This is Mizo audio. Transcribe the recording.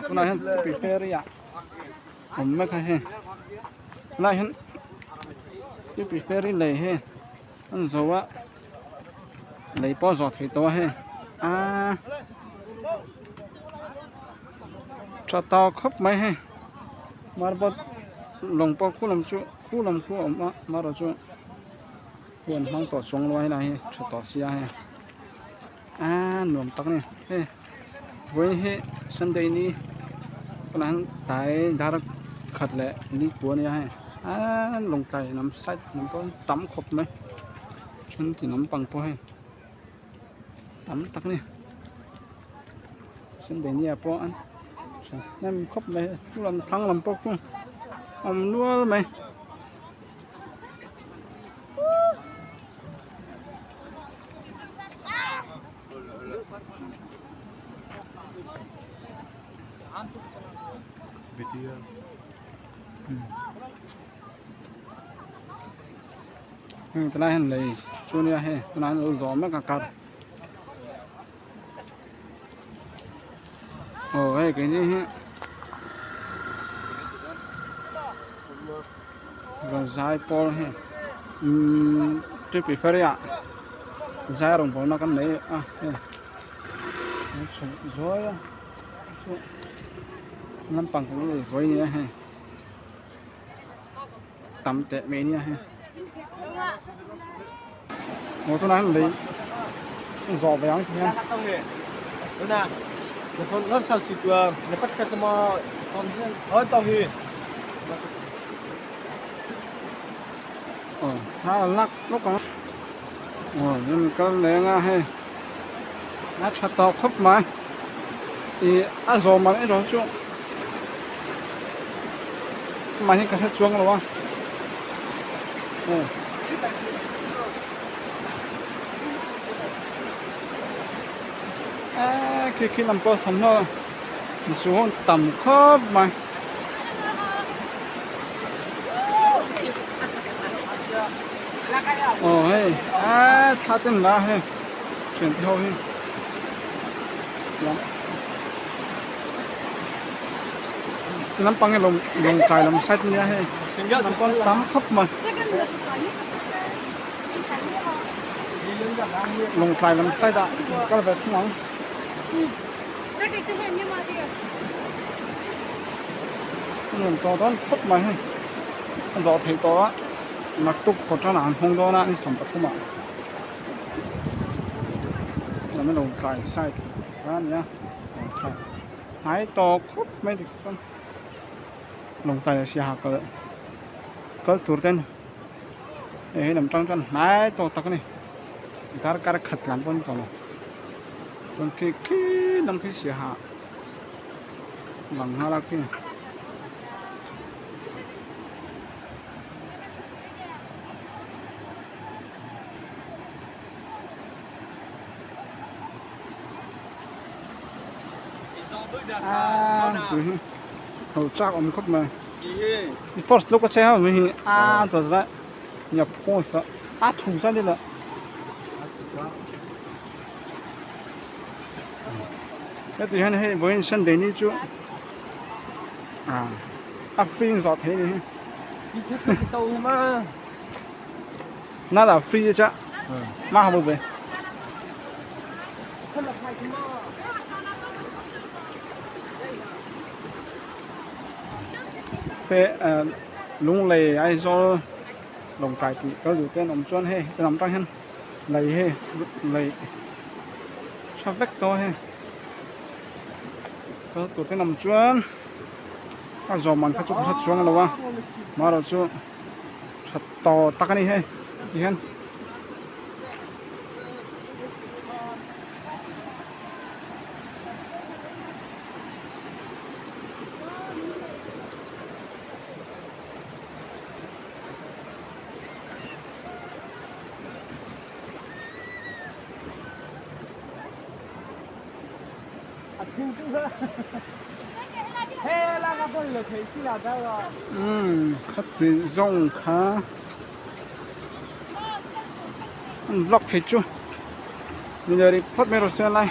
Tunah hian tupi ferry ah awm mek a hei tunah hian tupi ferry lei hi an zo a lei pawh a zawh theih tawh a hei aaa tha tawk khawp mai hei marble lawng pawh khu lam chu khu lam khu a awm a amaherawhchu huan hmang tawh chuang lo a helai hi tha tawh sia hei aaa nuam tak a ni hei vawiin hi sunday ni tunah hian tlai dar khat leh ni kua a nia hei aaa lawngtlai lam side lam pawh tam khawp mai then ti lampang pawh hei tam tak a ni sunday ni ah pawh an thahnem khawp mai chu lam thlang lam pawh khu awm nual mai. Heng tilai hian lei chu nia hei tunah hian a lo zawh mek a kar aw hei keini hi rawn zai pawl hei umm tuipui ferry ah zai rawngbawlna kan nei a hei an chhuk zuai a lampang kan lo zawi nia hei tam teh mai nia hei aw tunah hian lei zawh ve ang ti hian. Aw a lak lawk ang aw hnim kal leng a hei a tha tawh khawp mai ih a zawm ang erawh chu mahni ka hre chuang lo a aw. Eee khi khi lam pawh thawmhnaw misual ho an tam khawp mai. Aw hei eee thla te an la a hei thian te ho hi ti lampang hi lawng lawngtlai lam side ania hei lampang tam khawp mai lawngtlai lam side ah kal ve thung ang. A nuam tawh dawn khawp mai hei a zawh theih tawh a naktuk kawt ṭanah an hawng dawn a ni 13 ah lam a lawngtlai side a nia lawngtlai hnai tawh khawp mai dik chuan lawngtlai leh siaha kal kal tur ten hei he lam tang chuan hnai tawh tak a ni darkar khat tlan pawh a ni tawh lo chuan khi khi lam khi siaha lang nghal a khi. A tui hi ho chak awm khawp mai i first look a che ho mai hi a tawt va nia phaw sa a thu sa ni la heti hian hei vawiin sunday ni chu a a free in zawh thei ni hi na la free cha ma ha bu ve He Lunglei Aizawl Lawngtlai tih kal duh te an awm chuan hei heti lam atang hian lei hei lei tha vek tawh a hei kal tur te an awm chuan a zawm ang kha chu ka hre chuang lo a amaherawhchu tha tawh tak a ni hei ti hian. Khati zawng kha an vlog thei chu min lo ri phawt mai rawh se lai.